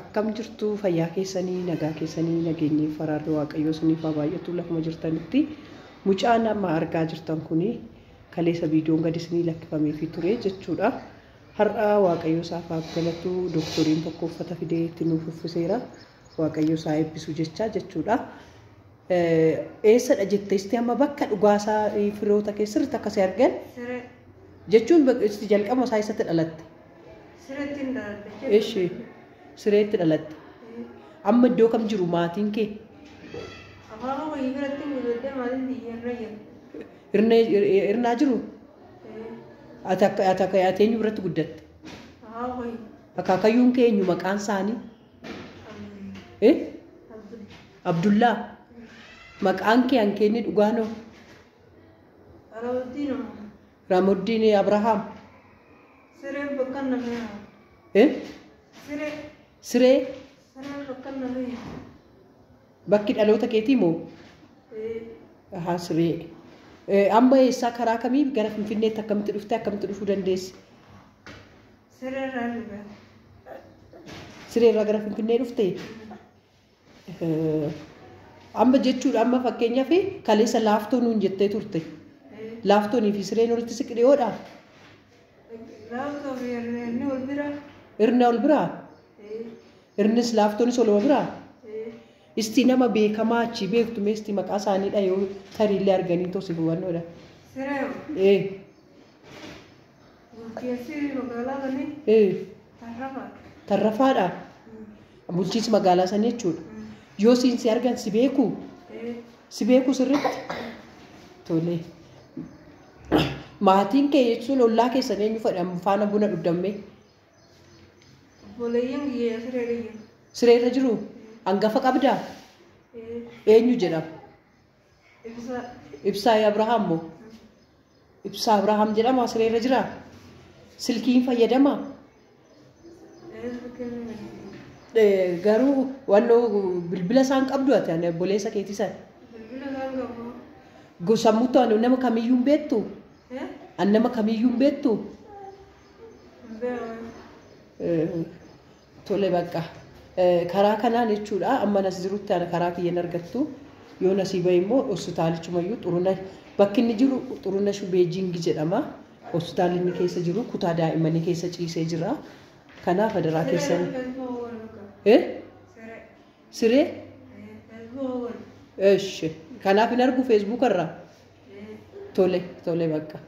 Akkam jirtu fayyaa keessanii nagaa keessanii nageenyi faraarri waaqayyoo isiniif haa baay'atu lafuma jirtanitti mucaan amma argaa jirtan kuni kaleessa viidiyoon gadi isinii lakkifameefii ture jechuudha. Har'a waaqayyo isaaf haa galatu dooktoriin tokko uffata fidee itti nuuf uffiseera. Waaqayyo isaa eebbisu jechaa jechuudha. Eessadha jetteesti amma bakka dhugaasaa firoota kee sirriitti akka si argan jechuun jalqaba isaa eessatti dhalatte? Sireetti hin dhaladhe. Eshi sireetti dhalatte. Amma iddoo kam jiru maatiin kee? Afaan wayii biratti guddadhee maatiin biyya irra jiru. Hirnaa jiru? Ati akka ati eenyu biratti guddatte? Afaan wayii. Akaakayyuun kee eenyu maqaan isaanii? Abdullaa. Maqaan kee hankeenni dhugaanoo? Ramuddiin. Ramuddiin Abrahaam. Sireen bakka namee. Siree. Siree. Sireen bakka namee. Bakki dhaloota keetii moo? Ahaa siree. Amma eessaa karaa kamii gara Finfinneetti akkamitti dhufte akkamitti dhufuu dandeesse? Siree irraa dhufe. Siree irraa gara Finfinnee dhufte? Amma jechuudha amma fakkeenyaaf kaleessa laaftoo nuun jettee turte. Laaftoonii fi sireen walitti siqi dhiyoodha. Laaftoo fi hirni wal bira. Hirna wal biraa? Hirnis laaftoonis waluma biraa? Isti nama beekamaa achi beektu meesti maqaa isaaniidha yoo tariillee arganii tosi hubannoodha. Siree. Bulchiinsi magaalaa sanii. Tarrafaadha. Tarrafaadha. Bulchiinsi magaalaa sanii jechuudha. Yoo siin si argan si beeku? Si beeku sirriitti? Tole. Maatiin kee jechuun ollaa keessan eenyu fedhan faana buna dhugdammee? Obboleeyyan kiyya sireerra jiru. Sireerra jiru? Hangafa qabdaa? Eenyu jedhama? Ibsaa. Ibsaa Abrahaam moo? Ibsaa Abrahaam jedhama sireerra jiraa? Silkiin fayyadamaa? Garuu wannoo bilbila isaan qabdu ati ani obboleessa keetii sana. Bilbila isaan qabu. Sammuutti ani nama kamiyyuu hin beektu? Ani nama kamiyyuu hin beektu? Tole bakka. Karaa kanaan jechuudha amma nas jirutti ani karaa kiyyan argattu yoo nasii bahe immoo hospitaalichumayyuu xuruna bakki inni jiru xuruna Beejingi jedhama. Hospitaalli inni keessa jiru kutaa daa'immanii keessa ciisee jira. Kanaaf adaraa keessan. Siree? Eshi. Kanaaf hin argu feesbuuka irraa? Tole tole bakka.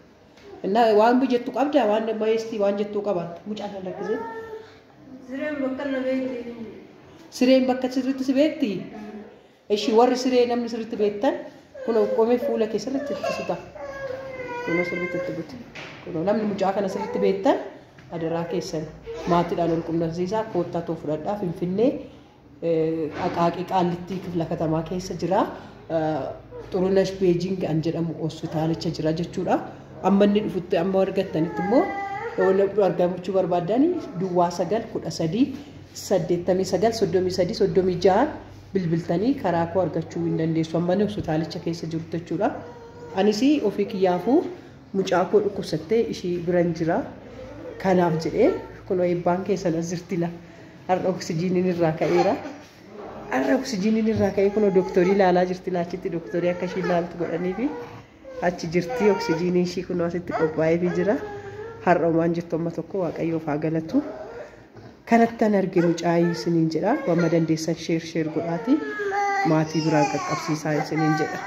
Innaa waan jettu qabdaa waan mayeestii waan jettuu qabaatta mucaan kan lakkisee. Sireen bakka na beekti. Sireen bakka sirriitti si beekti? Eshi warri siree namni sirriitti beektan kun qomee fuula kee sirriitti ittisuta. Kunoo sirriitti itti buti. Kunoo namni mucaa kana sirriitti beektan adaraa keessan maatiidhaan ol qunnamsiisaa koottaa too fudhadhaa Finfinnee Aqaaqii Qaallittii kifla katamaa keessa jira. Xurunash Beejing an jedhamu hospitaalicha jira jechuudha. Amma inni dhufutti amma argattanitti immoo argamachuu barbaaddan duwwaa 9 13 89 33 36 bilbiltanii karaa koo argachuu hin dandeessu. Amma inni hospitaalicha keessa jiru jechuudha. Anis ofii kiyyaafuu mucaa koo dhukkubsattee ishii biran jira. Kanaaf jedhee kunoo eebbaan keessan as jirti la. Har'a oksijiiniin irraa ka'eera. Har'a oksijiiniin irraa ka'ee kunoo dooktorii ilaalaa jirti laachitti dooktorii akka ishii ilaaltu godhaniifi achi jirti oksijiiniin ishii kunoo asitti qophaa'eefii jira. Har'a homaan jirtu amma tokko waaqayyoof haa galatu. Kanatti an arge mucaayii isiniin jedha. Wamma dandeessan sheer sheer godhaati maatii biraan qaqqabsiisaa isiniin jedha.